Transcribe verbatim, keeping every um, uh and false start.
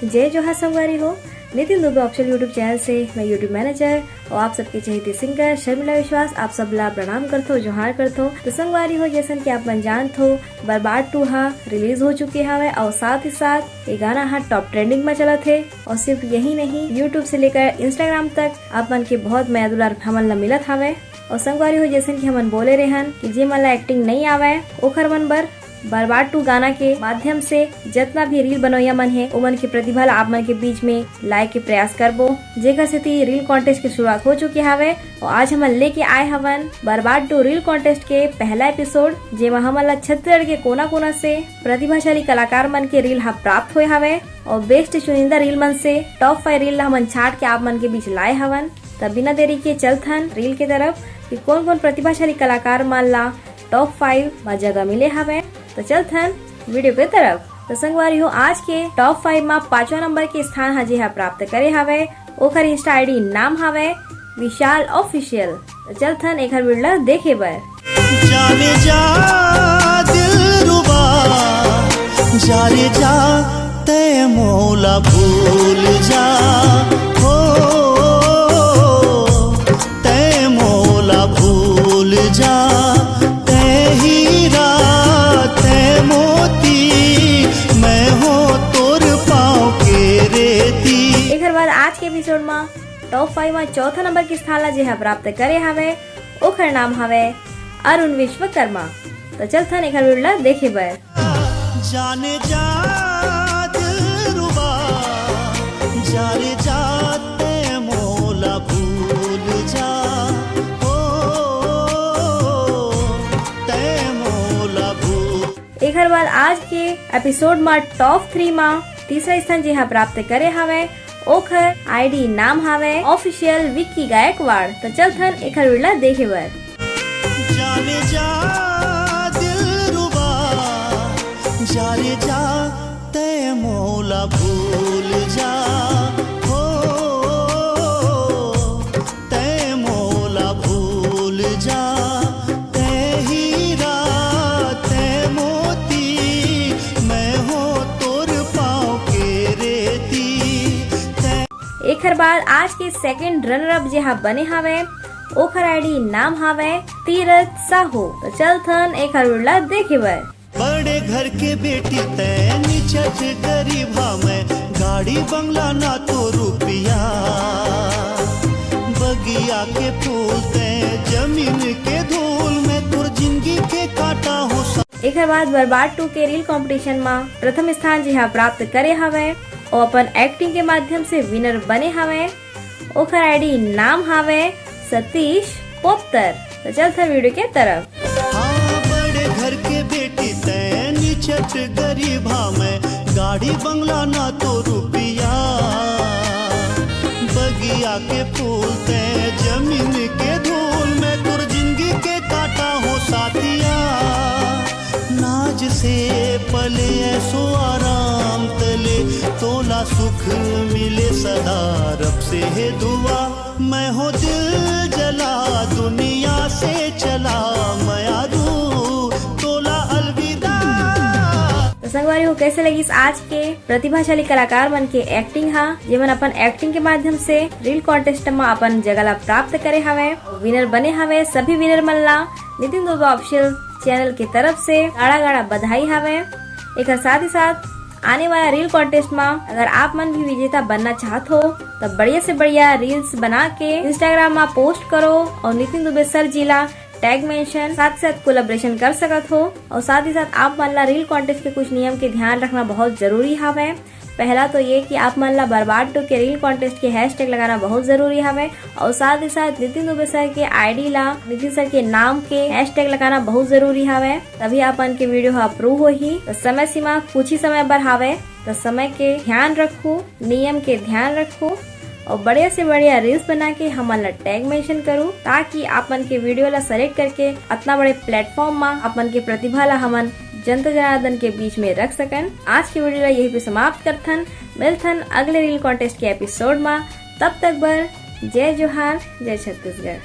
जय जोहार संगवारी हो, Nitin Dubey official YouTube channel से मैं YouTube मैनेजर और आप सबके चहेती सिंगर शर्मिला विश्वास आप सब ला प्रणाम करथो, जोहार करथो। तो संगवारी हो, जैसन कि आप मन जानत हो, बरबाद टू हा रिलीज हो चुके हवे और साथ ही साथ ये गाना हा टॉप ट्रेंडिंग में चलत हे और सिर्फ यही नहीं, YouTube से लेकर Instagram तक आप मन के बहुत मया दुलार हमन ला मिलत हवे। और संगवारी हो, जैसन कि हमन बोले रेहन कि जे मन ला एक्टिंग नहीं आवे, ओखर मन बर बरबाद टू गाना के माध्यम से जतना भी रील बनोइया मन हे, ओमन के प्रतिभा ला आप मन के बीच में लाए के प्रयास करबो, जेकर सेती रील कॉन्टेस्ट के शुरुआत हो चुके हवे। और आज हमन लेके आए हवन बरबाद टू रील कॉन्टेस्ट के पहला एपिसोड, जेमा हमन ला छत्तीसगढ़ के कोना-कोना से प्रतिभाशाली कलाकार मन के रील हा प्राप्त होए हवे और बेस्ट चुनिंदा रील मन से टॉप फाइव रील ला हमन छाट के आप मन के बीच लाए हवन। त बिना देरी के चलथन रील के तरफ कि कौन-कौन प्रतिभाशाली कलाकार मन ला टॉप फाइव म जगह मिले हवे। तो चलथन वीडियो के तरफ। तो संगवारी हो, आज के टॉप फाइव म पांचवा नंबर के स्थान हा जेहा प्राप्त करे हवे, ओखर Insta ID नाम हवे विशाल ऑफिशियल। तो चलथन एखर वीडियो ला देखे बर। जाने जा दिलरुबा, जाने जा तै मोला भूल जा, हो तै मोला भूल जा, तै हीरा तै मोती, मैं हो तोर पाँव के रेती। एखर बाद आज के एपिसोड म टॉप फाइव म चौथा नंबर के स्थान ला जेहा प्राप्त करे हवे, ओखर नाम हवे अरुण विश्वकर्मा। तो चलथन एखर वीडियो ला देखे बर। जाने जा दिलरुबा, जाने जा तै मोला भूल जा, ओ तै मोला भूल। एखर बाद आज के एपिसोड म टॉप थ्री म तीसरा स्थान जेहा प्राप्त करे हवे, ओखर ID नाम हवे ऑफिशियल विक्की गायकवाड़। तो चलथन एखर वीडियो ला देखे बर। जाने जा दिलरुबा, जाने जा तै मोला भूल जा, हो तै मोला भूल जा, तै हीरा तै मोती, मैं हो तोर पाँव के रेती। एखर बाद आज के सेकंड रनर अप जेहा बने हवे, ओखर ID नाम हवे तीरथ साहू। तो चलथन एखर वीडियो ला देखे बर। बड़े घर के बेटी तै निचट गरीब हा मैं, गाड़ी बंगला ना तो रुपया, बगिया के फूल तै जमीन के धूल, मैं तोर जिंदगी के कांटा हो सा। एखर बाद बरबाद टू के रील कॉम्पिटिशन म प्रथम स्थान जेहा प्राप्त करे हवे, ओ अपन एक्टिंग के माध्यम से विनर बने हवे। ओखर ID नाम हावे सतीश पोपतर। तो चलथन वीडियो के तरफ। हाँ, बड़े घर के बेटी तै निचट गरीब हा मैं, गाड़ी बंगला ना तो रुपया, बगिया के फूल तै जमीन के धूल, मैं तोर जिंदगी के कांटा हो साथिया। नाज से पले ऐसो आराम तले, तोला सुख मिले सदा, रब से है दुआ। मैं हो दिल जला दुनिया से चला, मयारू तोला अलविदा। तो संगवारी हो, कैसे लगिस आज के प्रतिभाशाली कलाकार मन के एक्टिंग हा, जेमन अपन एक्टिंग के माध्यम से रील कॉन्टेस्ट म अपन जगह ला प्राप्त करे हवे, विनर बने हवे। सभी विनर मन ला नितिन दुबे ऑफिशियल चैनल के तरफ से गाड़ा गाड़ा बधाई हवे। एकर साथ ही साथ आने वाला रील कॉन्टेस्ट म अगर आप मन भी विजेता बनना चाहत हो, तो बढ़िया से बढ़िया रील्स बना के Instagram म पोस्ट करो और नितिन दुबे सर जी ला टैग मेंशन, साथ साथ कोलैबोरेशन कर सकत हो। और साथ ही साथ आप मन ला रील कॉन्टेस्ट के कुछ नियम के ध्यान रखना बहुत जरूरी हवे। पहला तो ये कि आप मन ला बरबाद टू के रील कॉन्टेस्ट के हैशटैग लगाना बहुत जरूरी हवे और साथ ही साथ नितिन दुबे सर के ID ला, नितिन सर के नाम के हैशटैग लगाना बहुत जरूरी हवे, तभी आप मन के वीडियो ह अप्रूव होही। तो समय सीमा कुछ ही समय बर हावे, तो समय के ध्यान रखू, नियम के ध्यान रखू और बढ़िया से बढ़िया रील्स बना के हमन ला टैग मेंशन करू, ताकि आप मन के वीडियो ला सेलेक्ट करके अतना बड़े प्लेटफॉर्म म आप मन के प्रतिभा ला हमन जनता जनार्दन के बीच में रख सकन। आज के वीडियो ला यही पे समाप्त करथन। मिलथन अगले रील कॉन्टेस्ट के एपिसोड म। तब तक बर जय जोहार, जय छत्तीसगढ़।